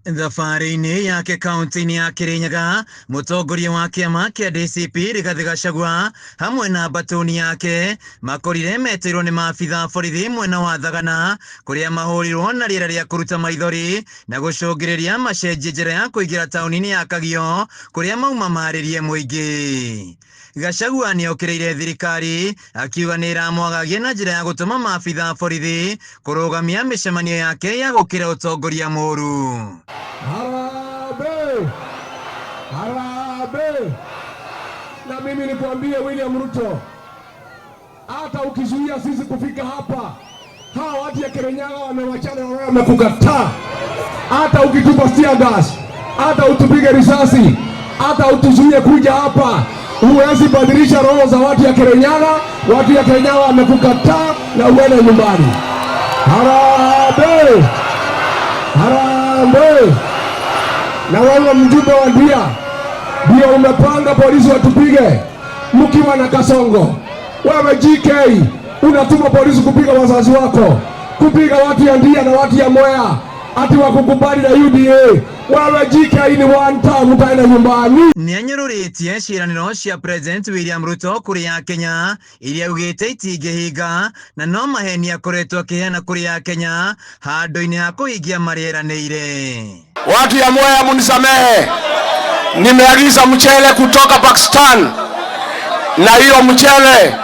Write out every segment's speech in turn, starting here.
Thabarĩ-inĩ yake kaunti-inĩ ya Kirinyaga, mũtongoria wa kĩama kĩa DCP Rigathĩ Gachagua hamwe na mbatuni yake makorire metĩirwo nĩ maabitha a borithi mwena wa Thagana kũrĩa mahũrirwo na rĩera rĩa kũruta maithori na gũcũngĩrĩria macenjie njĩra ya kũingĩra taũni-inĩ ya Kagio kũrĩa mauma marĩrie mũingĩ. Gachagua nĩokĩrĩire thirikari akiuga nĩ ĩramwagagia na njĩra ya gũtũma maabitha a borithi kũrũgamia mĩcemanio yake ya gũkĩra ũtongoria mũru. Harambee! Harambee! Na mimi nikwambie William Ruto, hata ukizuia sisi kufika hapa, hawa watu ya Kirinyaga wamewachana na wewe, wamekukataa. Hata ukitupa tear gas, hata utupige risasi, hata utuzuie kuja hapa, huwezi badilisha roho za watu ya Kirinyaga. Watu ya Kirinyaga wamekukataa na uende nyumbani. Harambee! Harambee! Na wewe mjumbe wa Ndia, ndio umepanga polisi watupige mkiwa na Kasongo. Wewe GK unatuma polisi kupiga wazazi wako, kupiga watu ya Ndia na watu ya Mwea, ati wakukubali na UDA. Wewe GK ni one time, utaenda nyumbani. Nĩanyũrũrĩtie ciĩranĩro cia President William Ruto kũrĩ Akenya iria augĩte itingĩhinga na no maheni akoretwo akĩheana kũrĩ Akenya handũ-inĩ ha kũhingia marĩa eranĩire. Watu ya Mwea munisamehe, nimeagiza mchele kutoka Pakistan, na hiyo mchele,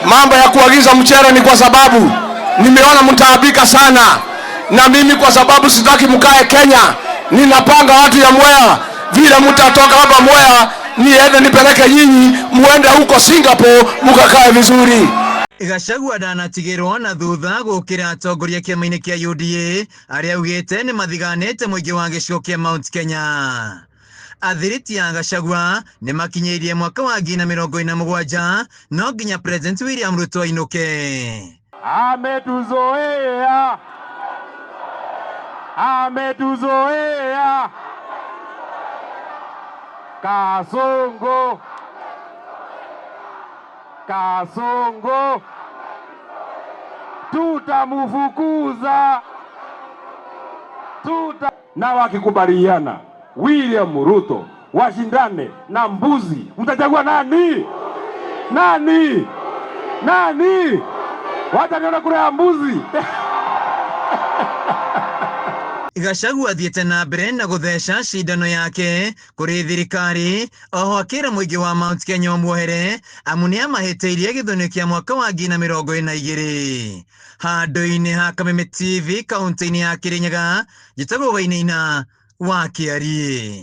mambo ya kuagiza mchele ni kwa sababu nimeona mtaabika sana, na mimi kwa sababu sitaki mkae Kenya, ninapanga watu ya Mwea vile mtatoka hapa Mwea, niende nipeleke nyinyi muende huko Singapore mukakae vizuri. Gachagua ndanatigĩrwo na thutha gũkĩra atongoria kĩama-inĩ kĩa UDA arĩa augĩte nĩ mathiganĩte mũingĩ wa gĩcigo kĩa Mount Kenya. Athiriti a Gachagua nĩ makinyĩirie mwaka wa 2047 no nginya President William Ruto ainũke. Ametuzoea, ametuzoea. Kasongo, Kasongo, tutamufukuza, tuta na wakikubaliana William Ruto washindane na mbuzi, mtachagua nani? Nani? Nani? Wacha nione kura ya mbuzi. Gachagua athiĩte na mbere na gũtheca cindano yake kũrĩ thirikari oho akĩra mũingĩ wa Mount Kenya ũmuohere amu nĩamahĩtĩirie gĩthũnio kĩa mwaka wa 2022. Handũ-inĩ ha Kameme TV kaunti-inĩ ya Kirinyaga, njĩtagwo Wainaina wa Kĩariĩ.